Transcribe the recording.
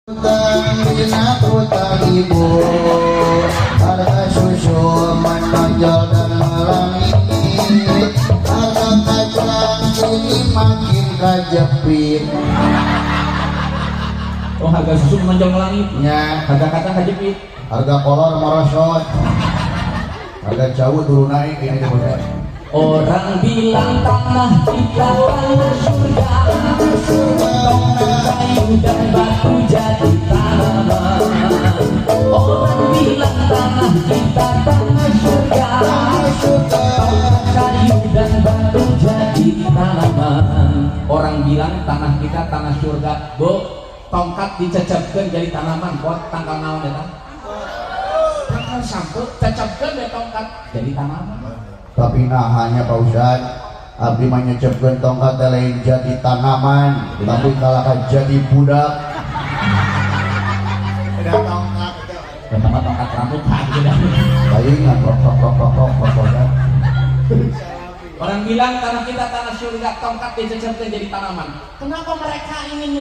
Utang utang ibu, harga susu menonjol dan melangit, harga kacang kini makin kajepit. Oh, harga susu menonjol ke langit. Nya. Harga kacang kajepit. Harga kolor merosot, harga jauh turun naik ini bos. Orang bilang tanah kita tanah surga. Tongkat kayu dan batu jadi tanaman. Orang bilang tanah kita tanah surga. Tongkat kayu dan batu jadi tanaman. Orang bilang tanah kita tanah surga. Bu, tongkat dicecepkeun jadi tanaman. Buat tangkal naon eta? Tangkal sampeu, cecepkeun deh tongkat jadi tanaman. Tapi nah, hanya Pak Ustad, abdi mah nyecepkeun tongkat teh lain jadi tanaman, tapi kalahkan jadi budak. Udah tongkat itu. Pertama tongkat rambutan gitu. Palingan rok rok rok rok rok rok rok. Orang bilang tanah kita tanah surga, tongkat dicecepkeun jadi tanaman. Kenapa mereka ingin